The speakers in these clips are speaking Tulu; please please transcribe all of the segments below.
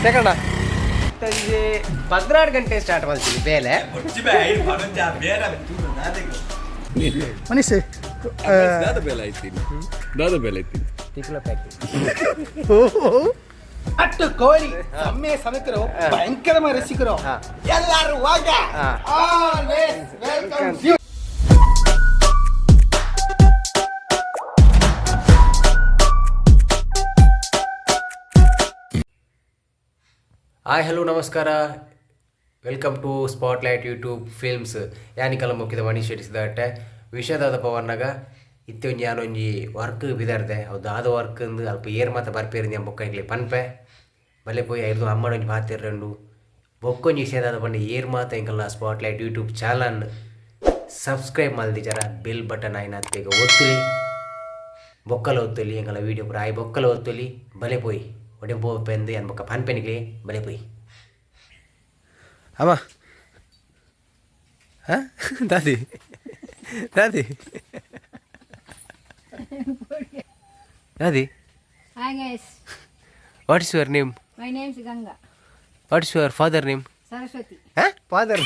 ಸೆಕೆಂಡ ಸಂಜೆ 12 ಗಂಟೆ ಸ್ಟಾರ್ಟ್ ಮಾಡ್ತೀನಿ ಬೇಲೆ. ಮನೀಶ್. ದಾದ ಬೇಲೆ ಐತೀನಿ, ದಾದ ಬೇಲೆ ಐತೀನಿ. ತಿಕ್ಲ ಪ್ಯಾಕಿಂಗ್. ಅಟ್ಟು ಕೋಳಿ ಸಮ್ಮೆ ಸಮೇತರು ಭಯಂಕರമായ ರಸಿಕರು. ಎಲ್ಲರೂ ವಾಗ. Always welcome you. Hi, hello, ನಮಸ್ಕಾರ. Welcome to spotlight YouTube films. ಯಾನಿಕಲ ಮುಖ್ಯದ Manish ಶೆಟ್ಟಿಸಿದಟ್ಟೆ ವಿಷಯದಾದ ಪವರ್ನಾಗ ಇತ್ತೆ ಒಂಜಿ ಯಾನೊಂಜಿ ವರ್ಕ್ ಬಿದಾರ್ದೆ. ಅವು ದಾದ ವರ್ಕ್ ಅಂದು ಅಲ್ಪ ಏರ್ ಮಾತ ಬರ್ಪೇರಿಂದು ಬೊಕ್ಕ ಎಂಕ್ಲೆ ಪನ್ಪೆ. ಬಲೆ ಪೋಯಿ ಐದು ಅಮ್ಮನ ಒಂಜಿ ಪಾತೆರ್ರಂಡು. ಬೊಕ್ಕೊಂಜಿ ವಿಷಯದಾದ ಪಂಡ, ಏರ್ ಮಾತ ಎಂಕಲ್ನ ಸ್ಪಾಟ್ಲೈಟ್ ಯೂಟ್ಯೂಬ್ ಚಾನಲ್ ಸಬ್ಸ್ಕ್ರೈಬ್ ಮಲ್ದಿಜರ, ಬೆಲ್ ಬಟನ್ ಆಯ್ನತ್ತೆಗ ಒತ್ತುಲಿ, ಬೊಕ್ಕಲ ಒತ್ತುಲಿ. ಎಂಕಲ ವೀಡಿಯೋ ಪೂರ ಆಯ್ ಬೊಕ್ಕಲ ಒತ್ತುಲಿ. ಬಲೆ ಪೋಯಿ ಒಡೆ ಪೋಪೆಂದು ಅನ್ ಬೊಕ್ಕ ಪನ್ಪೆನಿಗ್ಲೆ. ಬಲೆ ಪೋಯಿ. ಅಮ್ಮ, ಹಾಂ, ದಾದಿ ದಾದಿ ದಾದಿ. Hi guys. What is your name? My name is Ganga. What is your father name? Saraswati. ಹಾಂ, father?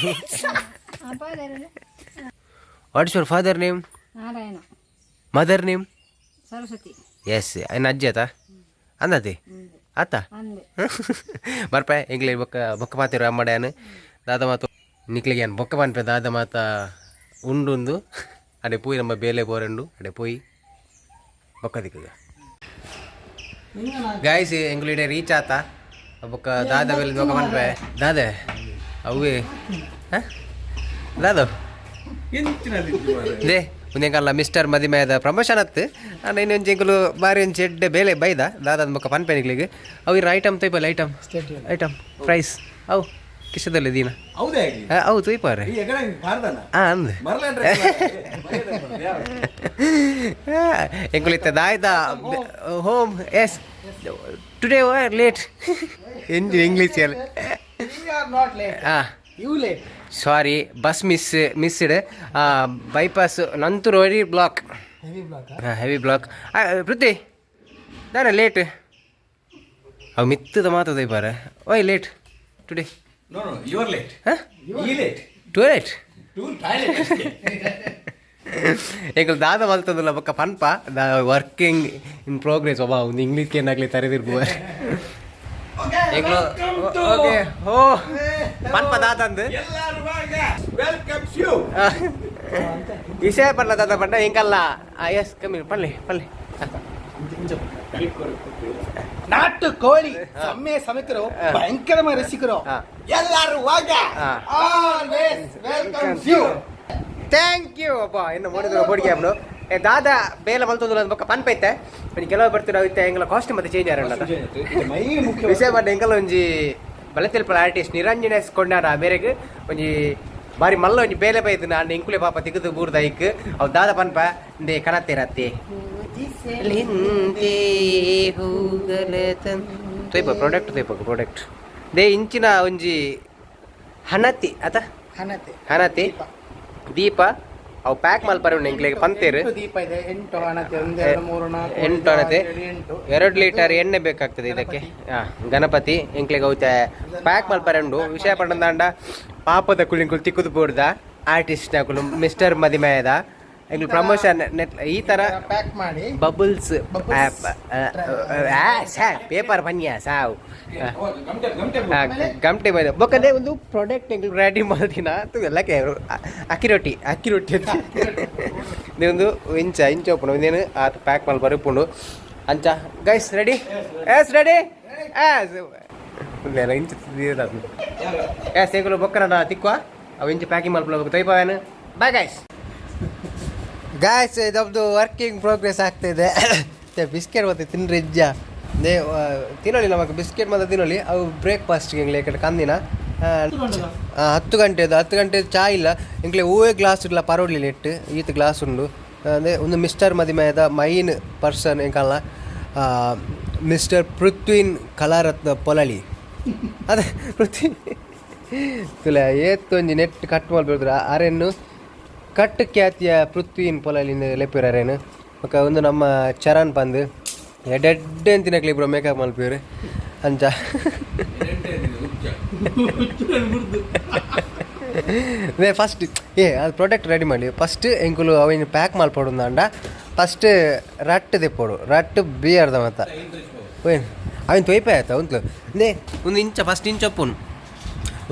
Father. What is your father name? Narayana. Mother name? Saraswati. S, ಇನ್ನು ಅಜ್ಜಿ ಆತ ಅಂದತಿ ಆತ. ಅಂದೆ. ಬರ್ಪೆ ಎಂಗ್ಲೆ ಬೊಕ್ಕ ಬೊಕ್ಕ ಪಾತಿರು ಅಮ್ಮಡ್ಯಾನು ದಾದ ಮಾತು ನಿಕ್ಲಿಗೆ ಏನು ಬೊಕ್ಕ ಪನ್ಪೆ. ದಾದ ಮಾತ ಉಂಡುಂದು ಅಡೆ ಪೋಯಿ ನಮ್ಮ ಬೇಲೆ ಬೋರಂಡು ಅಡೆ ಪೋಯಿ ಬೊಕ್ಕ ದಿಕ್ಕಗ. ಗಾಯ್ಸ್, ಎಂಗ್ಲಿಡೆ ರೀಚ್ ಆತ. ಬೊಕ್ಕ ದಾದ ಬೇಲೆ ಬೊಕ್ಕ ಪನ್ಪೆ. ದಾದೆ ಅವೇ ಹಾಂ ದಾದ they ಒಂದೆಂಕಲ್ಲ ಮಿಸ್ಟರ್ ಮದಿಮಯದ ಪ್ರಮೋಷನ್ ಅತ್ತು. ಅಂಡ್ ಇನ್ನೊಂದು ಎಂಕುಲು ಬಾರಿ ಒಂಜಿ ಎಡ್ಡೆ ಬೇಲೆ ಬೈದ. ದಾದಾದ ಬೊಕ್ಕ ಪನ್ಪೆನಿಕ್ಲಿಗೆ. ಅವು ಇರ ಐಟಮ್ ತೈಪಲ್ಲ, ಐಟಮ್ ಐಟಮ್ ಪ್ರೈಸ್ ಅವು ಕಿಶದಲ್ಲಿ ದೀನ. ಹೌದೇ? ಅವು ತೂಯ್ಪಾರೆ. ಈ ಎಗಡ ಭಾರತನ. ಹಾಂ ಅಂದ್. ಮರಲ್ಯಾಂಡ್ರೆ. ಎಂಕುಲು ಇತ್ತೆ ದಾಯ್ದ home. Yes, today late ಎಂಜು English ಎಲ್ಲ. We are not late. ಹಾಂ. You late. Sorry, bus missed, bypass ನಂತೂ very block. Heavy block. Heavy block. Prithvi, ದಾನೆ ಲೇಟ್? ಅವು ಮಿತ್ತದ ಮಾತದ ಬಾರ. Why late today? No, you are late. ಹಾಂ. ಈ ಲೇಟ್. ಟು ಲೇಟ್. To toilet. ಎಂಕುಲು ದಾದ ಮಲ್ತದಲ್ಲ ಬೊಕ್ಕ ಪನ್ಪ. The working in progress. ಒಬ್ಬ ಒಂದು ಇಂಗ್ಲೀಷ್ ಏನಾಗಲಿ ತರೆದಿರ್ಬು ಎಂಕುಲು. ಓಕೆ, ಓ ಪನ್ಪ ದಾದಂದು. ಎಲ್ಲರೂ ವಾಗ, welcomes you. ವಿಷಯ ಪಡ್ಲ ದಾದ ಪಂಡ ಎಂಕಲ್ಲ. ಎಸ್, ಕಮ್ಮಿ ಪಲ್ಲೆ ಪಲ್ಲೆ. ನಾಟು ಕೋಳಿ ಸಮ್ಮೆ ಸಮೇತರು ಭಯಂಕರമായ ರಸಿಕರು. ಎಲ್ಲರೂ ವಾಗ. Always welcome you. Thank you ಅಪ್ಪ. ಇನ್ನು ನೋಡಿದ್ರು ಬೋಡಿಗೆ ಅವನು. ಏ ದಾದಾ ಬೇಲೆ ಮಲ್ತೊಂದು ಬೊಕ್ಕ ಪನ್ಪೈತೆ. ಕೆಲವು ಬರ್ತೀರ ಐತೆ. ಎಂಗಲ ಕಾಸ್ಟ್ಯೂಮ್ ಮತ್ತೆ ಚೇಂಜ್ ಆರ. ಮೈ ಮುಖ್ಯ. ವಿಷಯ ಪಂಡ ಎಂಕಲ ಒಂಜಿ ಬಲತೆಲ್ಪಲ ಆರ್ಟಿಸ್ಟ್ ನಿರಂಜನ ಎಸ್ ಕೊಂಡಾಡ ಮೇರೆಗ್ ಒಂಜಿ ಬಾರಿ ಮಲ್ಲ ಒಂಜಿ ಬೇಲೆ ಬೈದು. ನಾನು ಎಂಕುಲೆ ಪಾಪ ತಿಗದು ಬೂರ್ದ ಐಕ್. ಅವು ದಾದ ಪನ್ಪ ಇಂದೆ ಕನತ್ತೇರತ್ತೆ ತೊಯ್ಪ ಪ್ರಾಡಕ್ಟ್ ತೊಯ್ಪ ಪ್ರಾಡಕ್ಟ್ they ಇಂಚಿನ ಒಂಜಿ ಹಣತಿ ಅತ. ಹಣತೆ. ಹಣತಿ ದೀಪ ಅವು ಪ್ಯಾಕ್ ಮಲ್ಪರೆ ಉಂಡು ಎಂಕ್ಲೆಗ್ ಪಂತೇರು. ಎಂಟು ದೀಪ ಇದೆ, ಎಂಟು ಹಣತೆ. ಒಂದು, ಎರಡು, ಮೂರು, ನಾಲ್ಕು, ಎಂಟು ಐದು, ಹಣತೆ. ಆರು, ಏಳು, ಎಂಟು. 2 ಲೀಟರ್ ಎಣ್ಣೆ ಬೇಕಾಗ್ತದೆ ಇದಕ್ಕೆ. ಹಾ, ಗಣಪತಿ ಎಂಕ್ಲೆಗ್ ಅವು ಪ್ಯಾಕ್ ಮಲ್ಪರೆ ಉಂಡು. ವಿಷಯ ಪಂಡಂದಾಂಡ ಪಾಪದ ಕುಳಿಂಕುಲು ತಿಕ್ಕುದು ಬೋರ್ದ ಆರ್ಟಿಸ್ಟ್ ನಕುಲು ಮಿಸ್ಟರ್ ಮದಿಮಯದ ಎಂಕ್ಲು ಪ್ರಮೋಷನ್ ನೆಟ್ ಈ ತರ ಪ್ಯಾಕ್ ಮಾಡಿ. ಬಬಲ್ಸ್. Bubbles. ಪೇಪರ್ ಬನ್ನಿಯ ಸಾವು. ಗಮಟೆ ಗಮಟೆ. ಗಮಟೆ ಬಂದ ಬೊಕ್ಕದೆ ಒಂದು ಪ್ರಾಡಕ್ಟ್ ಎಂಕ್ಲು ರೆಡಿ ಮಾಡ್ದಿನ ಎಲ್ಲಕ್ಕೆ ಅಕ್ಕಿ ರೊಟ್ಟಿ, ಅಕ್ಕಿ ರೊಟ್ಟಿ ಅಂತ ಒಂದು ಇಂಚ ಇಂಚ ಉಪ್ಪುಂಡು. ಒಂದೇನು ಆತ ಪ್ಯಾಕ್ ಮಲ್ಪರೆ ಉಪ್ಪುಂಡು ಅಂಚ. Guys, ready? Yes, ready. S, ಇಂಚ ಎಸ್ ಎಂಕುಲು ಬೊಕ್ಕನ ತಿಕ್ವಾ. ಅವು ಇಂಚ ಪ್ಯಾಕಿಂಗ್ ಮಲ್ಪಲ ತೊಯ್ಪವೇನು. Bye guys. ಗಾಯ್ಸ್, ಇದೊಂದು ವರ್ಕಿಂಗ್ ಪ್ರೋಗ್ರೆಸ್ ಆಗ್ತಿದೆ. ಬಿಸ್ಕೆಟ್ ಮತ್ತೆ ತಿನ್ರಿ ಇಜ್ಜ they ತಿನ್ನೋಳಿ ನಮಗೆ ಬಿಸ್ಕೆಟ್ ಮತ್ತೆ ತಿನ್ನೋಳಿ. ಅವು ಬ್ರೇಕ್ಫಾಸ್ಟ್ ಎಂಗ್ಲೆ ಈ ಕಡೆ ಕಂದಿನ 10 ಗಂಟೆದು 10 ಗಂಟೆ ಚಾ ಇಲ್ಲ. ಎಂಕ್ಲೆ ಹೂವೇ ಗ್ಲಾಸ್ ಇಲ್ಲ ಪರೋಡ್ಲಿಲ್ಲ ಇಟ್ಟು ಈತ ಗ್ಲಾಸ್ ಉಂಡು. ಅಂದರೆ ಒಂದು ಮಿಸ್ಟರ್ ಮದಿಮಯದ ಮೈನ್ ಪರ್ಸನ್ ಎಂಕಲ್ಲ ಮಿಸ್ಟರ್ ಪೃಥ್ವಿನ್ ಕಲಾರತ್ನ ಪೊಲಳಿ. ಅದೇ ಪೃಥ್ವಿ ತುಲೆ ಏತ್ ಒಂಜಿ ನೆಟ್ ಕಟ್ ಮಲ್ಪೆದ್ರು ಅರೆನ್ನು ಕಟ್ ಖ್ಯಾತಿಯ ಪೃಥ್ವಿನ್ ಪೊಲಲಿಂದ ಲೆಪ್ಪಿರ ಅರೇನು. ಬೊಕ ಒಂದು ನಮ್ಮ ಚರಣ್ ಪಂದ್ ಎಡ್ಡೆಡ್ಡೆ ಅಂತಿನಕ್ಲೆ ಇಬ್ರು ಮೇಕಪ್ ಮಲ್ಪಿರು. ಅಂಚ ಫಸ್ಟ್ ಏ ಅದು ಪ್ರಾಡಕ್ಟ್ ರೆಡಿ ಮಾಡಿ ಫಸ್ಟ್ ಎಂಕುಲು ಅವಿನ ಪ್ಯಾಕ್ ಮಲ್ಪೊಡು ಅಂಡ ಫಸ್ಟ್ ರಟ್ಟು ದೆಪ್ಪೊಡು ರಟ್ಟು ಬಿಯರ್ದ ಮತ್ತ ಓಯ್ ಅವಿನ ತೊಯ್ಪೆ ಆಯ್ತಾ ಉಂತ್ಲು ನೇ ಒಂದು ಇಂಚ ಫಸ್ಟ್ ಇಂಚ ಒಪ್ಪುನು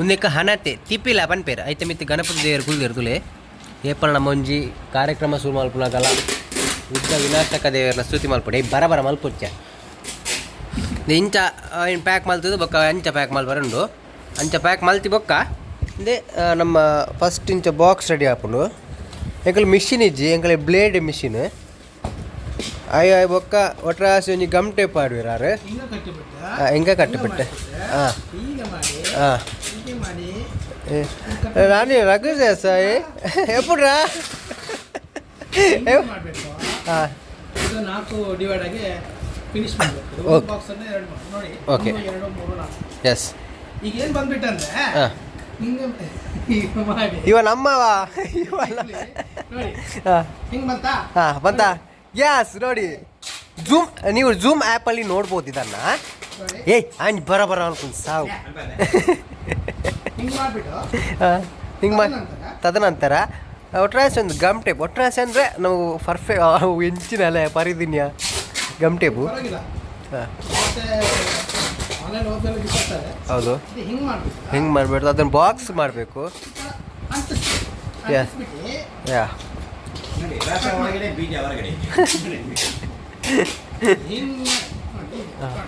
ಒಂದೆಕ್ಕ ಹಣತೆ ತಿಪ್ಪಿಲ ಪನ್ಪೇರು ಐತೆ ಮಿತ್ತು ಗಣಪತಿ ದೇವರು ಕುಲ್ದಿರು ತುಲೆ ಏಪಲ್ ನಮ್ಮ ಒಂಜಿ ಕಾರ್ಯಕ್ರಮ ಶುರು ಮಲ್ಪುನಾಗಲ ಉದ್ದ ವಿನಾಶಕ ದೇವರನ್ನ ಸ್ತುತಿ ಮಲ್ಪೊಡು ಈ ಬರ ಬರ ಮಲ್ಪೊಚ್ಚ ಇಂಚ ಏನು ಪ್ಯಾಕ್ ಮಲ್ತದ್ದು ಬೊಕ್ಕ ಅಂಚ ಪ್ಯಾಕ್ ಮಲ್ಪರೆ ಉಂಡು ಅಂಚ ಪ್ಯಾಕ್ ಮಲ್ತಿ ಬೊಕ್ಕ ಇಂದೆ ನಮ್ಮ ಫಸ್ಟ್ ಇಂಚ ಬಾಕ್ಸ್ ರೆಡಿ ಆಪುಂಡು. ಎಂಕಲ್ ಮಿಷಿನ್ ಇಜ್ಜಿ, ಎಂಕಲೆ ಬ್ಲೇಡ್ ಮಿಷಿನ್. ಅಯ್ಯ ಆಯ್ ಬೊಕ್ಕ ಒಟ್ರಾಸಿ ಒಂಜಿ ಗಮ್ ಟೇಪ್ ಆಡುವಿರಾರು. ಹಿಂಗ ಕಟ್ಟಿಬಿಟ್ಟು. ಹಿಂಗ ಕಟ್ಟಿಬಿಟ್ಟೆ ಹಾಂ. ಹೀಗೆ ಮಾಡಿ. ಹಾಂ. ಹೀಗೆ ಮಾಡಿ. ರಾಣಿ ರಘು ಸಾಯಿ ಎಪ್ಪುಡ್ರಾ? ಹಿಂಗೆ ಮಾಡಬೇಕು. ಹಾಂ. ಇದು ನಾಲ್ಕು ಡಿವೈಡ್ ಆಗಿ ಫಿನಿಶ್ ಮಾಡಬೇಕು. ಒಂದು Okay. Box ಅನ್ನ ಎರಡು ಮಾಡಿ ನೋಡಿ. Okay. ಒಂದು, ಎರಡು, ಮೂರು, ನಾಲ್ಕು. ಎಸ್. ಈಗ ಏನ್ ಬಂದ್ಬಿಟ್ಟಂದ್ರೆ ಹಾಂ. ಹಿಂಗೆ ಹೀಗೆ ಮಾಡಿ. ಇವ ನಮ್ಮವ ಇವ. ನೋಡಿ. ಹಾಂ. ಹಿಂಗ್ ಬಂತಾ? ಹಾಂ, ಬಂತಾ. ಯಸ್, ನೋಡಿ, ಜೂಮ್, ನೀವು ಜೂಮ್ ಆ್ಯಪಲ್ಲಿ ನೋಡ್ಬೋದು ಇದನ್ನ. ನೋಡಿ. ಏಯ್ ಅಂಜ್ ಬರ ಬರ ಅನ್ಕೊಂಡು ಸಾವು. ಹಿಂಗ್ ಮಾಡ್ಬಿಟ್ಟು ಹಿಂಗೆ ಮಾಡಿ. ತದನಂತರ? ತದನಂತರ ಒಟ್ರಾಸಿ ಒಂದು ಗಮ್ ಟೇಪ್. ಒಟ್ರಾಸಿ ಅಂದರೆ ನಾವು ಪರ್ಫೆಕ್ಟ್ ಹೆಂಚಿನ ಅಲೆ ಪರಿದಿನ್ಯ ಗಮ್ ಟೇಪು. ಪರವಾಗಿಲ್ಲ. ಹಾಂ. ಮತ್ತೆ ಆನ್ಲೈನ್ ಹೋದ್ಮೇಲೆ ಬಿಸಾಕ್ತಾರೆ. ಹೌದು. ಇದು ಹಿಂಗ್ ಮಾಡ್ಬಿಟ್ಟು ಹಿಂಗೆ ಮಾಡಬೇಡ್ದು, ಅದನ್ನು ಬಾಕ್ಸ್ ಮಾಡಬೇಕು. ಅಂಟಿಸ್ಬಿಟ್ಟು Yeah. ಅಂಟಿಸ್ಬಿಟ್ಟು ಯಾ. ಒಳಗಡೆ ಬೀಜ ಹೊರಗಡೆ. ಹಿಂಗ್ ನೋಡಿ, ಹೀಗೆ ನೋಡಿ.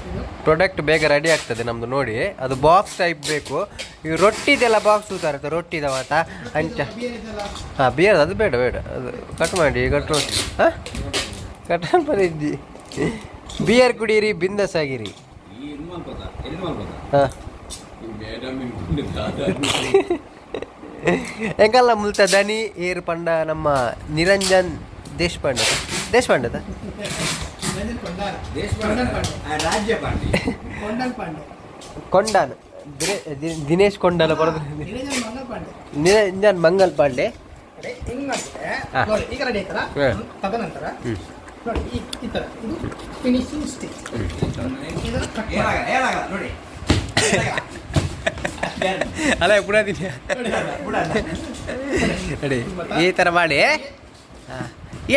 ಇದು ಪ್ರಾಡಕ್ಟ್ ಬೇಗ ರೆಡಿ ಆಗ್ತದೆ ನಮ್ಮದು ನೋಡಿ. ಅದು ಬಾಕ್ಸ್ ಟೈಪ್ ಬೇಕು. ಈ ರೊಟ್ಟಿದೆಲ್ಲ ಬಾಕ್ಸ್ ತೂತಾರೆ, ರೊಟ್ಟಿದವತ ಅಂಚ. ಬಿಯರ್ ಇದೆಲ್ಲ. ಹಾಂ, ಬಿಯರ್ ಅದು ಬೇಡ ಬೇಡ, ಅದು ಕಟ್ ಮಾಡಿ ಕಟ್ ಮಾಡಿ. ಹಾಂ, ಕಟ್ ಮಾಡಿ. ಬಿಯರ್ ಕುಡೀರಿ, ಬಿಂದಸ್ ಆಗಿರಿ. ಈ ಇದು ಮಲ್ಪದ ಎಲ್ಲಿ ಮಲ್ಪದ? ಹಾಂ. ಈ ಮೇಡಮ್ ಇನ್ಕೊಂಡು ದಾದಾ. ಎಂಕಲ್ಲ ಮುಲ್ತ ದನಿ ಏರು ಪಂಡ ನಮ್ಮ ನಿರಂಜನ್ ದೇಶಪಾಂಡೆ. ದೇಶಪಾಂಡೆದ. ನಿರಂಜನ್ ಕೊಂಡಾರ. ಕೊಂಡನ್ ಪಾಂಡೆ. ರಾಜ್ಯ ಪಾಂಡೆ. ಕೊಂಡನ್ ಪಾಂಡೆ. ಕೊಂಡಾನ್ ದಿನೇಶ್ ಕೊಂಡಾನ ಬರೋದು. ನಿರಂಜನ್ ಮಂಗಲ್ ಪಾಂಡೆ. ನಿರಂಜನ್ ಮಂಗಲ್ ಪಾಂಡೆ. ಅದೇ ಹಿಂಗ್ ಮಾಡಿದ್ರೆ ಹಾ. ನೋಡಿ, ಈಗ ರೆಡಿ ಆಯ್ತಲ್ಲ? ಹಾ. ತದನಂತರ ಹ್ಮ್. ನೋಡಿ, ಈ ಈ ತರ ಇದು ಫಿನಿಶಿಂಗ್ ಸ್ಟಿಚ್. ಇದನ್ನ ಕಟ್ ಮಾಡಿ. ಏನಾಗಲ್ಲ, ಏನಾಗಲ್ಲ ನೋಡಿ. ಅಲ್ಲ ಪುನಃ ನೋಡಿ, ಈ ಥರ ಮಾಡಿ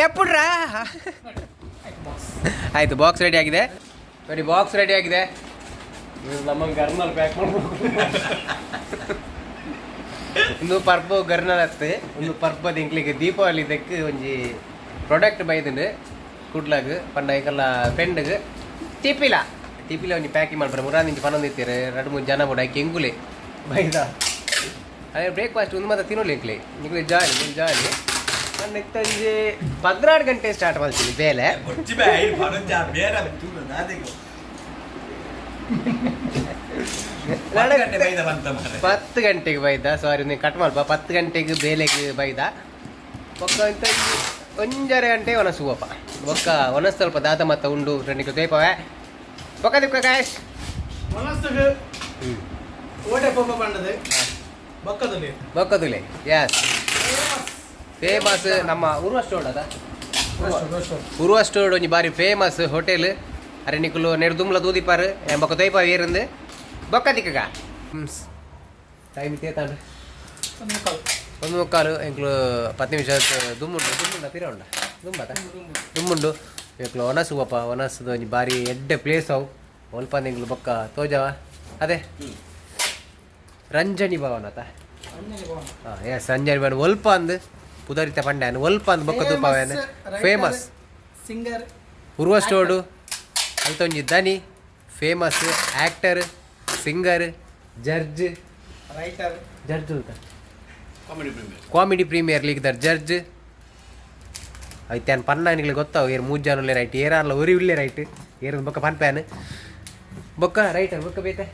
ಎಪ್ಪುಡ್ರಾ. ಆಯ್ತು, ಬಾಕ್ಸ್ ರೆಡಿ ಆಗಿದೆ ನೋಡಿ, ಬಾಕ್ಸ್ ರೆಡಿ ಆಗಿದೆ. ನಮ್ಮ ಗರ್ನಲ್ಲಿ ಪ್ಯಾಕ್ ಮಾಡ್ಬೇಕು. ಒಂದು ಪರ್ಬ ಗರ್ನಲ್ ಅತ್ತೆ, ಒಂದು ಪರ್ಬದ ಇಂಕ್ಲಿಗೆ ದೀಪಾವಳಿ ದಕ್ಕೆ ಒಂಜಿ ಪ್ರಾಡಕ್ಟ್ ಬೈದುಂಡು ಕುಡ್ಲಾಗ್ ಪಂಡ ಐಕಲ್ಲ ಫ್ರೆಂಡ್ಗ್ ತಿಪ್ಪಿಲ ತಿಪ್ಪಿಲ ಒಂಜಿ ಪ್ಯಾಕಿಂಗ್ ಮಾಡ್ತಾರೆ. ಮುರಾನ್ ಇಂಚಿ ಪನ್ನೊಂದು ಇತ್ತೀರು, ಎರಡು ಮೂರು ಜನ ಕೂಡ ಐಕೆ ಎಂಗುಲೆ ಬೈದ. ಅದೇ ಬ್ರೇಕ್ಫಾಸ್ಟ್ ಒಂದು ಮಾತ್ರ ತಿನ್ನೋಲಿ ಇಂಕ್ಲೆ ನಿಕ್ಲೆ ಜಾಲಿ ಮುಲ್ ಜಾಲಿ. ನಾನು ಇತ್ತಂಜಿ 14 ಗಂಟೆ ಸ್ಟಾರ್ಟ್ ಮಾಡ್ತೀನಿ ಬೇಲೆ. ಗಂಟೆ ಬೈದ ಬಂತ ಮಾರ್ರೆ. 10 ಗಂಟೆಗೆ ಬೈದ, ಸಾರಿ ನೀವು ಕಟ್ ಮಾಡ್ಪ. 10 ಗಂಟೆಗೆ ಬೇಲೆಗೆ ಬೈದ ಬೊಕ್ಕ ಅಂತ ಒಂಜರೆ ಗಂಟೆ ಒಣಸುವಪ್ಪ. ಬೊಕ್ಕ ಒಣಸ್ ಸ್ವಲ್ಪ ದಾದ ಮತ್ತ ಉಂಡು ರೆಂಡಿಗೆ ತೇಪವೆ ಬೊಕ್ಕ ದಿಕ್ಕ ಗಾಯಸ್. ಮನಸ್ಸಿಗೆ ಓಟೆ ಪೋಪ ಪಂಡದು ಬೊಕ್ಕದಲ್ಲಿ. ಬೊಕ್ಕದುಲೆ, ಎಸ್, ಫೇಮಸ್ ನಮ್ಮ ಉರ್ವ ಸ್ಟೋರ್ ಅದ. ಉರ್ವ ಸ್ಟೋರ್ ಒಂಜಿ ಬಾರಿ ಫೇಮಸ್ ಹೋಟೆಲ್. ಅರೆ ನಿಕುಲು ನೆಡ್ ದುಮ್ಲ ದೂದಿಪಾರು ಬೊಕ್ಕ ತೋಯ್ಪ ಏರಂದು ಬೊಕ್ಕ ದಿಕ್ಕಗ ಟೈಮ್ ತೇತಾಂಡು. 1:45. ಎಂಕ್ಲು 10 ನಿಮಿಷ ದುಮ್ಮುಂಡು ದುಮ್ಮುಂಡ ಪಿರ ಉಂಡ ದುಂಬತ ದುಮ್ಮುಂಡು. ಎಂಕ್ಲು ಒನಸುವಪ್ಪ ಒನಸುದು ಒಂಜಿ ಬಾರಿ ಎಡ್ಡೆ ಪ್ಲೇಸ್ ಅವು. ಒಲ್ಪ ಎಂಕ್ಲು ಬೊಕ್ಕ ತೋಜವ ಅದೇ ರಂಜನಿ ಭವನ ಅತ. ಹಾಂ, ಎಸ್, ರಂಜನಿ ಭವನ ಒಲ್ಪ ಅಂದು ಪುದರಿತ ಪಂಡ್ಯಾನ್ ಒಲ್ಪ ಅಂದು ಬೊಕ್ಕ ತೂಪವೇನೆ ಫೇಮಸ್ ಸಿಂಗರ್ ಉರ್ವ ಸ್ಟೋಡು ಅಲ್ತೊಂಜಿ ದನಿ famous actor, singer, judge, writer. Judge ಉಲ್ತ comedy premier league there judge ಐತೆ. ಪನ್ನ ನಿಗ್ಲಿ ಗೊತ್ತಾವು ಏರ್ ಮೂರು ಜನ ರೈಟ್ ಏರಾರ್ಲ ಒರಿ ಉಲ್ಲೆ ರೈಟ್ ಏರ್ ಬೊಕ್ಕ ಪನ್ಪ್ಯಾನ್ ಬೊಕ್ಕ ರೈಟರ್ ಬೊಕ್ಕ ಬೇತೆ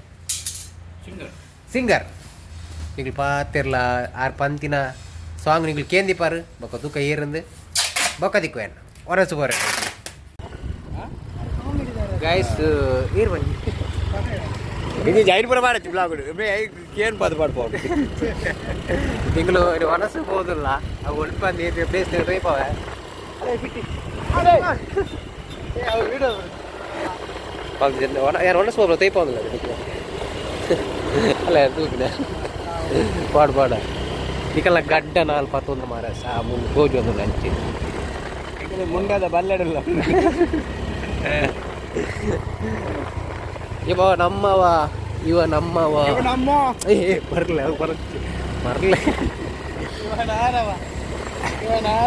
ಸಿಂಗರ್. ನಿಗ್ಲು ಪಾತಿರ್ಲ ಆರ್ ಪಂತಿನ ಸಾಂಗ್ ನಿಗ್ಲು ಕೇಂದಿಪಾರು ಬೊಕ್ಕ ತೂಕ ಏರಂದು ಬೊಕ್ಕ ದಿಕ್ಕು ಒರಸು ಬೋರೆ ಗೈಸ್ ಏರ್ ಬನ್ನಿ. ಇದು ಜೈನ್ಪುರ ಮಾಡಚ್ಚು ಬ್ಲಾಗ್ ಕೇನ್ ಪದ ಪಾಡ್ಬೋದು. ತಿಂಗಳು ಒನಸು ಹೋದಿಲ್ಲ ಅವು ಒಲ್ಪ ನೀರು ಪ್ಲೇಸ್ ರೇಪವೆ. ಯಾರು ಒಣ ಸೋಬ್ರ ತೈಪ ಒಂದಿಲ್ಲ ಅಲ್ಲ ತೂಪಿನ ಪಾಡು ಪಾಡ ನಿಕಲ್ಲ ಗಡ್ಡ ನಾಲ್ ಪತ್ತೊಂದು ಮಾರ ಸಾ ಮುಂದೆ ಗೋಜು ಒಂದು ಅಂಚಿ. ಮುಂಡದ ಬಲ್ಲೆಡಲ್ಲ. ಇವ ನಮ್ಮವ, ಇವ ನಮ್ಮವ. ನಮ್ಮ ಏ ಬರ್ಲ ಬರ್ಲ ಬರ್ಲ.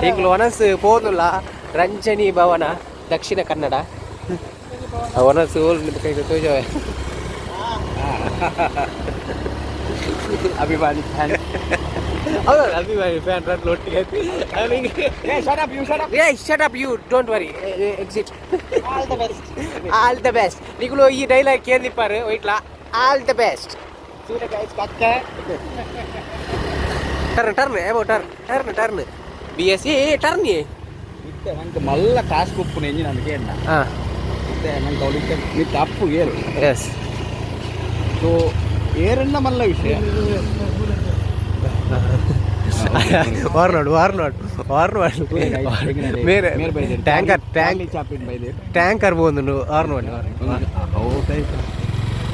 ಈಗಲೂ ಒನಸು ಪೋದುಲ್ಲ. ರಂಜನಿ ಭವನ, ದಕ್ಷಿಣ ಕನ್ನಡ. ಒನಸು ಕೈಗೆ ತೋಜವೆ. ಅಭಿಮಾನಿ ಫ್ಯಾನ್. ಹೌದು, ಅಭಿಮಾನಿ ಫ್ಯಾನ್ ರನ್ ಒಟ್ಟಿಗೆ. ಏ, shut up, you shut up. ಏ, shut up you, don't worry, exit. All the best. All the best. ನಿಗುಲು ಈ ಡೈಲಾಗ್ ಕೇಂದಿಪ್ಪಾರು ವೈಟ್ಲಾ. All the best. Surya guys ಕಕ್ಕ. ಟರ್ನ್ ಟರ್ನ್ ಏಬೋ turn turn turn B S A turn. ಇತ್ತೆ ನಂಗೆ ಮಲ್ಲ ಟಾಸ್ಕ್ ಉಪ್ಪು ನೆಂಜಿ ನನಗೆ ಎಣ್ಣ. ಹಾಂ. ಇತ್ತೆ ನಂಗೆ ಅವಳಿಗೆ ನಿತ್ತ ಅಪ್ಪು ಏರು. ಎಸ್. ಸೊ ಏರನ್ನ ಮಲ್ಲ ವಿಷಯ. ವಾರ್ ನೋಡು, ವಾರ್ ನೋಡು, ವಾರ್ ನೋಡು. ಮೇರೆ ಟ್ಯಾಂಕರ್ ಟ್ಯಾಂಕ್ ಚಾಪಿನ್ ಬೈದೆ. ಟ್ಯಾಂಕರ್ ಬಂದು ಆರ್ ನೋಡಿ.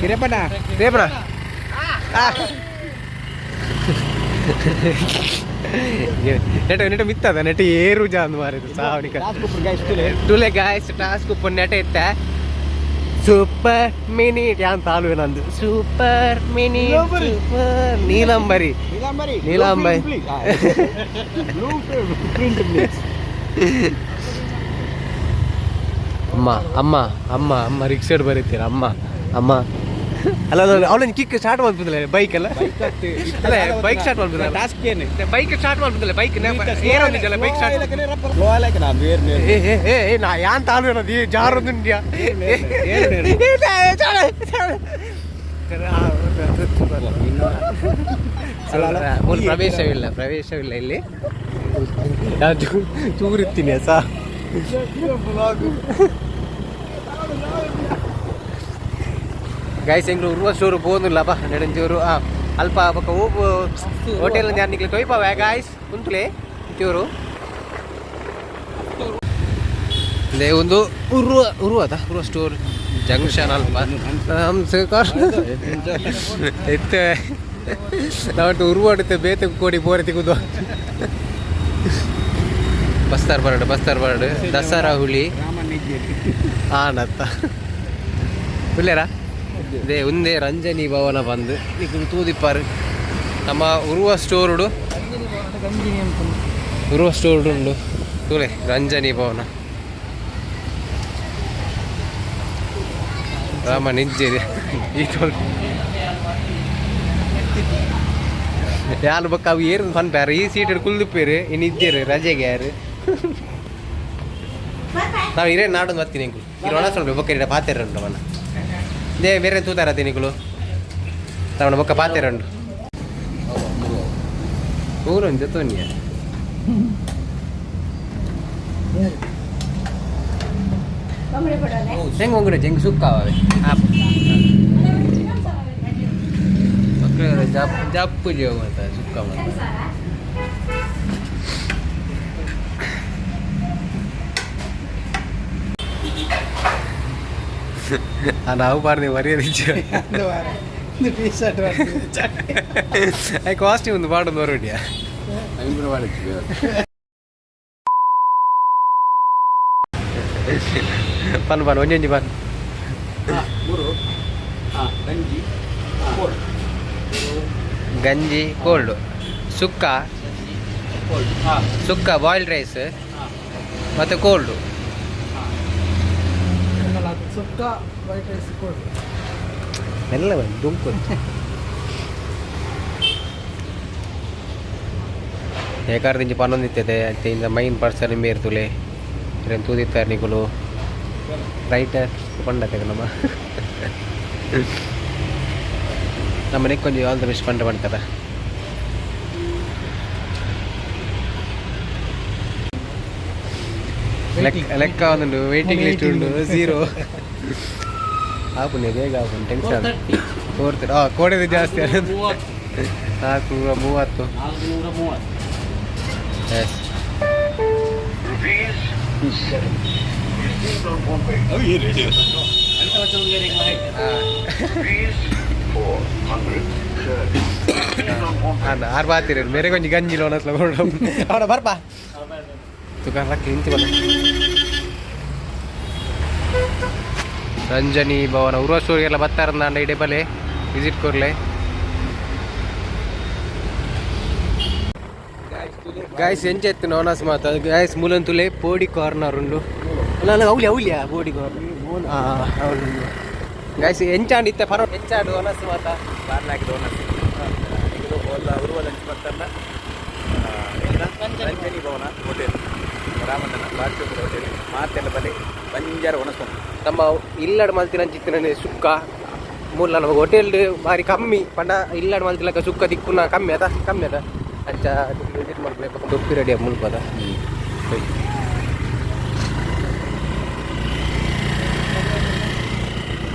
ಕಿರೇಪಣ್ಣ. ರೇಪಣ ನೆಟ ನೆಟ ಮಿತ್ತದ ನೆಟ ಏರು ಜಾಂದ್ ಮಾರಿದು ಸಾವಣಿಕ. ಟಾಸ್ಕ್ ಉಪ್ಪು ಗೈಸ್ ತುಲೆ. ಟುಲೆ ಗಾಯ್ಸ್, ಟಾಸ್ಕ್ ಉಪ್ಪು ನೆಟ ಇತ್ತ. ಸೂಪರ್ ಮಿನಿ ಯಾನ್ ತಾಲುವೆ ನಂದು super mini super Neelambari. Neelambari. Neelambari. Blueprint please. ಅಮ್ಮ ಅಮ್ಮ ಅಮ್ಮ ಅಮ್ಮ, ರಿಕ್ಷಾಡ್ ಬರೀತೀರ ಅಮ್ಮ ಅಮ್ಮ. ಅಲ್ಲ ಅಲ್ಲ, ಅವಳನ್ನ ಕಿಕ್ ಸ್ಟಾರ್ಟ್ ಮಾಡ್ಬೋದಿಲ್ಲ ಬೈಕ್ ಅಲ್ಲ. ಅಲ್ಲ, ಬೈಕ್ ಸ್ಟಾರ್ಟ್ ಮಾಡ್ಬೋದಲ್ಲ. ಟಾಸ್ಕ್ ಏನು? ಬೈಕ್ ಸ್ಟಾರ್ಟ್ ಮಾಡ್ಬೋದಿಲ್ಲ, ಬೈಕ್ ಏನೊಂದಿದ್ದಲ್ಲ, ಬೈಕ್ ಸ್ಟಾರ್ಟ್. ಸ್ಲೋ ಆಲೈಕ ನಾನು ಏರ್ ನೇರ್. ಏ ಏ ಏ ಏ, ನಾ ಯಾನ್ ತಾಳು ಅನ್ನೋದು ಜಾರೊಂದುಂಡ್ಯಾ. ಮೂಲ ಪ್ರವೇಶವಿಲ್ಲ, ಪ್ರವೇಶವಿಲ್ಲ ಇಲ್ಲಿ. ನಾನು ಚೂರಿತ್ತೀನಿ ಸಾ. ಗೈಸ್, ಎಂಗ್ಲು ಉರ್ವ ಚೂರು ಪೋಂದುಲ್ಲಪ್ಪ ನೆಡಂಚೂರು. ಆ ಅಲ್ಪ ಬೊಕ್ಕ ಊಪು ಹೋಟೆಲ್ ನಿಕ್ಲೆ ತೊಯ್ಪವೆ ಗಾಯ್ಸ್. ಕುಂತುಲೆ ಚೂರು ಇದೆ ಒಂದು ಉರ್ವ ಉರ್ವ ಅದ ಉರ್ವ ಸ್ಟೋರ್ ಜಂಕ್ಷನ್ ಅಲ್ಪ ನಮ್ಮ ಇತ್ತೆ ನಾವು ಉರ್ವ ಅಡುತ್ತೆ ಬೇತೆ ಕೋಡಿ ಬೋರೆ ತಿಗುದು. ಬಸ್ತಾರ್ ಬರಡು, ಬಸ್ತಾರ್ ಬರಡು, ದಸರಾ ಹುಳಿ. ಆನತ್ತ ಉಲ್ಲೇರಾ ಇದೇ ಒಂದೇ ರಂಜನಿ ಭವನ ಬಂದು ನಿಕುಲು ತೂದಿಪ್ಪಾರು. ನಮ್ಮ ಉರುವ ಸ್ಟೋರುಡು, ಉರುವ ಸ್ಟೋರ್ಡು ಉಂಡು ತೂಲೆ ರಂಜನಿ ಭವನ. ರಾಮ ನಿಜ್ಜೆ ಈ ಯಾರು ಬಕ್ಕ ಅವು ಏರು ಫನ್ ಪ್ಯಾರ ಈ ಸೀಟ್ ಕುಲ್ದುಪ್ಪೇರು ಇನ್ನು ಇದ್ದೇರು ರಜೆಗೆ ಯಾರು. ನಾವು ಹಿರೇ ನಾಡೊಂದು ಬರ್ತೀನಿ ಎಂಕುಲು ಇರು ಒಣ ಸ್ವಲ್ಪ ಬೊಕ್ಕ ಇಡ ಪಾತೆರ ಉಂಟು ಮನ they ಬೇರೆ ತೂತಾರ ತಿನಿಕುಲು ತವಣ ಬೊಕ್ಕ ಪಾತೆರ ಉಂಟು ಊರೊಂದು ಜೊತೆ. ಹೆಂಗೆ ಒಂಗುಡೆ ಹೆಂಗೆ ಸುಕ್ಕಾವೆ ಮಕ್ಕಳು ಜಪ್ ಜಪ್ಪು ಜೀವ ಮಾಡ್ತಾರೆ ಸುಕ್ಕ ಮಾಡ್ತಾರೆ. ನಾವು ಬಾರ್ದೆ ಮರ್ಯಾದೆ. T shirt. ಕಾಸ್ಟ್ಯೂಮ್ ಒಂದು ಪಾಡೊಂದು ಬರೋಡಿಯಾ. ಪನ್ ಪನ್ ಒಂಜೊಂಜಿ ಪನ್. ಮೂರು ಗಂಜಿ. ಗಂಜಿ ಕೋಲ್ಡ್ ಸುಕ್ಕ, ಸುಕ್ಕ ಬಾಯ್ಲ್ಡ್ ರೈಸ್ ಮತ್ತು ಕೋಲ್ಡು. ಸುಕ್ಕ ವೈಟ್ ರೈಸ್ ಕೊಡು. ಮೆಲ್ಲ ಬಂದು ದುಂಕು. ಏಕಾರ್ದಿಂಚಿ ಪನ್ನೊಂದಿತ್ತದೆ ಅಂತೆ ಇಂದ ಮೈನ್ ಪರ್ಸನ್ ಮೇರ್ತುಲೆ ಇರೇನು ತೂದಿತ್ತಾರೆ ನಿಕುಲು. ರೈಟರ್ ಪಂಡತೆ ನಮ್ಮ ನಮ್ಮ ನೆಕ್ಕೊಂಜಿ ಆಲ್ the best ಪಂಡ ಪಂಡ್ತಾರ. ಲೆಕ್ಕ ಲೆಕ್ಕ ಒಂದುಂಡು, ವೇಟಿಂಗ್ ಲಿಸ್ಟ್ ಉಂಡು, ಝೀರೋ ಆಪುಂಡು, ಬೇಗ ಆಪುಂಡು. ಟೆನ್ಷನ್ 430. ಹಾಂ, ಕೋಡೆದು ಜಾಸ್ತಿ ಅನ್ನೋದು 430. ಎಸ್. ಆರು ಬಾತಿರ ಮೇರೆ ಕೊಂಚ ಗಂಜಿ ಲೋನಸ್ಲ ಅವನ ಬರ್ಪಾ ದುಕಾನ್ ಲಕ್ಕ ಇಂಚ ಬಲ್ಲ. ರಂಜನಿ ಭವನ ಉರ್ವಶೂರಿಗೆಲ್ಲ ಬತ್ತಾರಂದಾಂಡ ಇಡೆ ಬಲೆ ವಿಸಿಟ್ ಕೊರ್ಲೆ. ಗಾಯ್ಸ್, ಎಂಚ ನೋನಸ್ ಮಾತ ಗಾಯ್ಸ್, ಮೂಲಂತುಲೆ ಪೋಡಿ ಕಾರ್ನರ್ ಉಂಡು. ಅಲ್ಲ, ಅವಲಿ ಅವಲಿಯಾ ಪೋಡಿ ಕಾರ್ನರ್. ಹಾಂ, ಗಾಯ್ಸ್, ಎಂಚಾಂಡ್ ಇತ್ತೆ ಪರ ಎಂಚಾಂಡ್ ಓನಸ್ ಮಾತ? ಬಾರ್ಲಾಕಿದ ಓನಸ್ ಇದು ಒಲ್ಲ ಉರುವಲಂಚಿ ಬತ್ತನ್ನ ರಂಜನಿ ಭವನ ಹೋಟೆಲ್, ರಾಮಣ್ಣನ ಬಾರ್ಚೋಪುರ ಹೋಟೆಲ್ ಮಾತೆಲ್ಲ ಬಲೆ ಬಂಜಾರ ಒಣಸ್ಕೊಂಡು. ನಮ್ಮ ಇಲ್ಲಡ್ ಮಲ್ತಿನ ಸುಕ್ಕ ಮೂಲ ನಮಗೆ ಹೋಟೆಲ್ ಬಾರಿ ಕಮ್ಮಿ ಪಂಡ. ಇಲ್ಲಡ್ ಮಲ್ತಿಲಕ ಸುಕ್ಕ ದಿಕ್ಕುನ ಕಮ್ಮಿ ಅದ, ಕಮ್ಮಿ ಅದ. ಅಂಚ ವಿಸಿಟ್ ಮಾಡ್ಬೇಕು. ಟೊಪ್ಪಿ ರೆಡಿ ಮುಲ್ಪದ.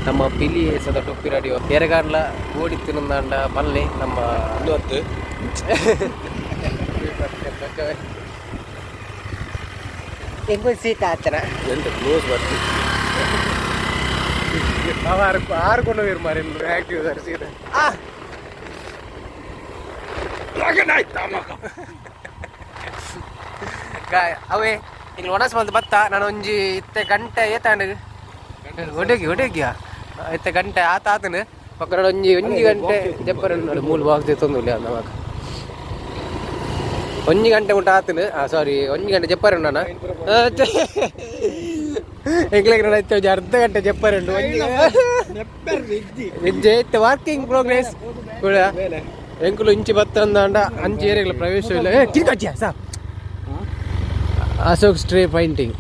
ನಮ್ಮ ಪಿಲಿ ಸದ ಟೊಪ್ಪಿ ರೆಡಿ ಎರಗಾಡ್ಲ ಓಡಿ ತಿನ್ನಂದಾಂಡ ಪಲ್ಲೆ ನಮ್ಮ. ಒಂದು ಹತ್ತು. ಹೆಂಗೋ ಸೀತ ಆತನ. ಎಂತ ಕ್ಲೋಸ್ ಬರ್ತಿ. ಅವ ಆರು ಕೊಂಡು ಮಾರಿ ಆಕ್ಟಿವ್ ಸರ್ ಸೀದಾ. ಆ ಅವೇ ಇಲ್ಲಿ ಒಣಸ್ ಬಂದು ಬತ್ತ. ನಾನು ಒಂಜಿ ಇತ್ತೆ ಗಂಟೆ ಏತಾಂಡ್ ಒಡೆಗಿ ಒಡೆಗಿಯಾ ಇತ್ತೆ ಗಂಟೆ ಆತ ಆತನು ಪಕ್ಕ ಒಂಜಿ ಒಂಜಿ ಗಂಟೆ ಜಪ್ಪರ ಮೂಲು ಬಾಕ್ಸ್ ತೊಂದುಲ್ಲ ನಮಕ್. ಒಂಜಿ ಗಂಟೆ ಮುಟ್ಟ ಆತನು. ಸಾರಿ, ಒಂಜಿ ಗಂಟೆ ಜಪ್ಪರ ನಾನು ಎಂಗ್ಲಿಗೆ ಇತ್ತೆ ಒಂಜಿ ಅರ್ಧ ಗಂಟೆ ಜಪ್ಪರ್ ಉಂಡು. ಒಂಜಿ ವಿದ್ಯೆ ಇತ್ತೆ ವರ್ಕಿಂಗ್ ಪ್ರೋಗ್ರೆಸ್ ಕೂಡ. ಎಂಕುಲು ಇಂಚಿ ಬತ್ತಂದಾಂಡ ಅಂಚಿ ಏರಿಯಾಗಳ ಪ್ರವೇಶ ಇಲ್ಲ. ಏ ಕಿರಿಕಚ್ಚಿಯ ಸಾ Ashok stray painting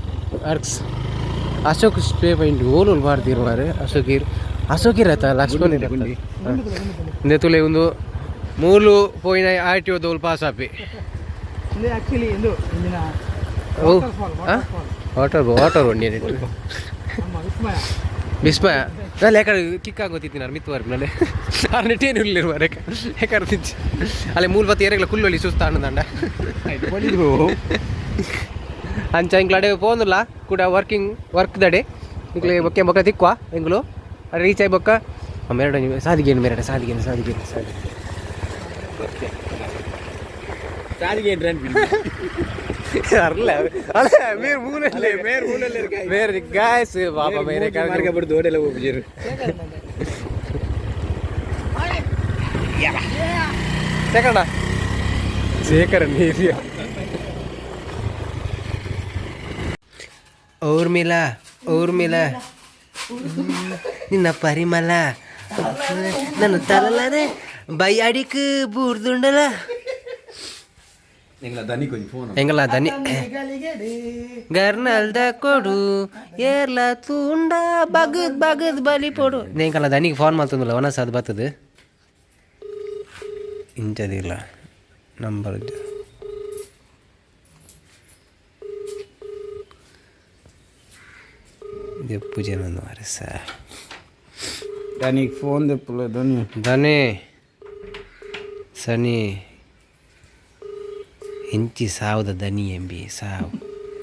works, Ashok stray painting ಓಲು ಭಾರತೀಯರು ಮಾರೆ. ಅಶೋಕ್ ಇರ್, ಅಶೋಕ್ ಇರತ್ತ, ಲಕ್ಷ್ಮಣ್ ಇರತ್ತ. ತುಲೆ ಒಂದು ಮೂಲು ಪೋಯಿನ ಆರ್ ಟಿ ಒ ಪಾಸ್ ಆಪಿ. ಇದು ಆಕ್ಚುಲಿ ಇದು ಇಂದಿನ ಓ fall, water water ಒಂಡಿ. ನಮ್ಮ ವಿಸ್ಮಯ. ವಿಸ್ಮಯ ಅಲ್ಲ, ಯಾಕಡೆ ಕಿಕ್ ಆಗೋತಿತ್ತು ನಾನು ಮಿತ್ತು ವರ್ಪಿನಲ್ಲಿ ಆರು ನೆಟ್ಟೇನು ಇಲ್ಲ ಮಾರೆ. ಯಾಕಡೆ ತಿಂಚಿ ಅಲ್ಲೇ ಮೂಲ ಬತ್ತಿ ಏರೆಗಳ ಕುಲ್ಲೊಲಿ ಸುಸ್ತ ಅಣ್ಣದಂಡ ಅಂಚ. ಇಂಕ್ಲ ಅಡೆ ಪೋಂದುಲ್ಲ ಕೂಡ ವರ್ಕಿಂಗ್ ವರ್ಕ್ ದಡೆ. ಇಂಕ್ಲೆ ಬೊಕ್ಕೆ ಬೊಕ್ಕ ತಿಕ್ವಾ. ಎಂಗ್ಲು ರೀಚ್ ಆಯ್ ಬೊಕ್ಕ ಮೆರಡ ಸಾದಿಗೇನು ಮೆರಡ ಸಾದಿಗೇನು ಸಾದಿಗೇನು ಸಾದಿಗೆ. ಸಾರಿಗೆ. ಅರ್ಲ ಅಲ್ಲ, ಮೇರ್ ಮೂಲಲ್ಲೇ ಮೇರ್ ಮೂಲಲ್ಲೇ ಇರ್ಕ. ಮೇರ್ ಗಾಯ್ಸ್ ಬಾಬಾ ಮೇರೆ. ಮಾರ್ಗ ಬಿಡ್ದು ಹೋಟೆಲ್ ಹೋಗ್ಬಿಜಿರು. ಶೇಖರಣ ಶೇಖರ ನೀರಿಯ. ಊರ್ಮಿಲ ಊರ್ಮಿಲ ನಿನ್ನ ಪರಿಮಳ ನನ್ನ ತಲಲನೆ ಬೈ ಅಡಿಕ್ ಬೂರ್ದುಂಡಲ. ಎಂಗ್ಲ ದನಿ ಕೊಂಚ ಫೋನ್. ಎಂಗಲ ದನಿ ಗರ್ನಲ್ದ ಕೊಡು ಏರ್ಲ ತೂಂಡ ಬಗದ್ ಬಗದ್ ಬಲಿ ಪೊಡು. ಎಂಕಲ್ಲ ದನಿಗೆ ಫೋನ್ ಮಲ್ತಂದಿಲ್ಲ. ಒನಸ್ ಅದು ಬರ್ತದೆ ಇಂಚದಿಲ್ಲ ನಂಬರ್. ದೆಪ್ಪು ಜನ ಮಾರೆ ಸರ್. ದನಿಗೆ ಫೋನ್ ದೆಪ್ಪುಲ ಧನಿ. ದನಿ ಸನಿ ಇಂಚಿ ಸಾವುದ ದನಿ ಎಂಬಿ ಸಾವು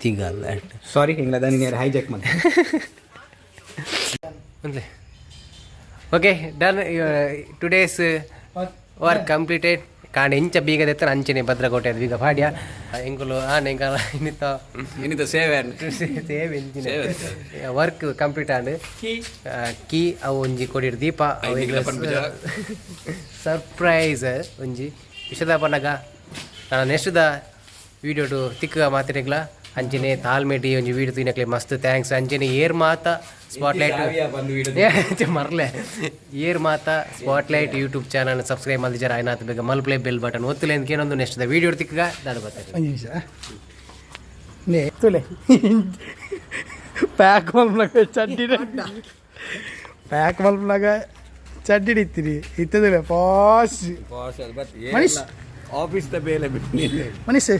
ತಿಗಲ್ಲ. ಸಾರಿ, ಎಂಗ್ಲ ದನಿ ನೇರ ಹೈಜಾಕ್ ಮತ್ತೆ. ಒಂದ್ಲೆ. Okay, done, today's work completed. ಕಾಂಡ ಇಂಚ ಬೀಗ ದೆತ್ತನ ಅಂಚನೆ ಭದ್ರಕೋಟೆ ಅದು ಬೀಗ ಪಾಡ್ಯ ಎಂಕುಲು ಆಂಡ ಎಂಕಲ ಇನ್ನಿತ್ತ. ಇನ್ನಿತ ಸೇವೆ. ಸೇವೆ ಇಂಚಿನ ವರ್ಕ್ ಕಂಪ್ಲೀಟ್ ಆಂಡ್. ಕೀ ಅವು ಒಂಜಿ ಕೊಡಿರ್ ದೀಪ. ಸರ್ಪ್ರೈಸ್ ಒಂಜಿ ವಿಷದ ಪನ್ನಗ ನಾನು ನೆಕ್ಸ್ಟ್ ದ ವೀಡಿಯೋಡು ತಿಕ್ಕ ಮಾತಿರೆಗ್ಲ. ಅಂಚನೆ ತಾಳ್ಮೆಟಿ ಒಂಜಿ ವೀಡಿಯೋ ತೂಯಿನಕ್ಲೆ ಮಸ್ತ್ thanks. ಅಂಚನೆ ಏರ್ ಮಾತ ಸ್ಪಾಟ್ಲೈಟ್ ಮರ್ಲೆ ಏರ್ ಮಾತ ಸ್ಪಾಟ್ಲೈಟ್ ಯೂಟ್ಯೂಬ್ ಚಾನಲ್ ಸಬ್ಸ್ಕ್ರೈಬ್ ಮಲ್ದಿಜಾರ ಆಯ್ನಾತ್ ಬೇಗ ಮಲ್ಪ್ಲೇ, ಬೆಲ್ ಬಟನ್ ಒತ್ತುಲೆ ಅಂತ ಏನೊಂದು. ನೆಕ್ಸ್ಟ್ the video ತಿಕ್ಕಗ ದಾದ ಬರ್ತಾರೆ. ಒಂಜಿ ನಿಮಿಷ ನೇ ತುಲೆ. ಪ್ಯಾಕ್ ಮಲ್ಪನಾಗ ಚಡ್ಡಿ, ಪ್ಯಾಕ್ ಮಲ್ಪನಾಗ ಚಡ್ಡಿ ಇತ್ತೀರಿ ಇತ್ತದಿಲ್ಲ ಪಾಸ್. ಮನೀಶ್. ಆಫೀಸ್ ದ ಬೇಲೆ ಬಿಟ್ಟು. ಮನೀಶ್.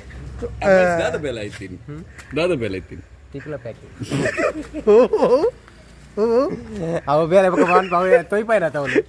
ದಾದ ಬೇಲೆ ಐತೀನಿ, ದಾದ ಬೇಲೆ ಐತೀನಿ. ತಿಕ್ಲ ಪ್ಯಾಕಿಂಗ್. ಓ ಓ. ಅವ ಬೇರೆ ಬೊಕ್ಕ ಮಾನ್ ಅವ ತೊಯ್ಪಾಯ್ನ ಅವನು.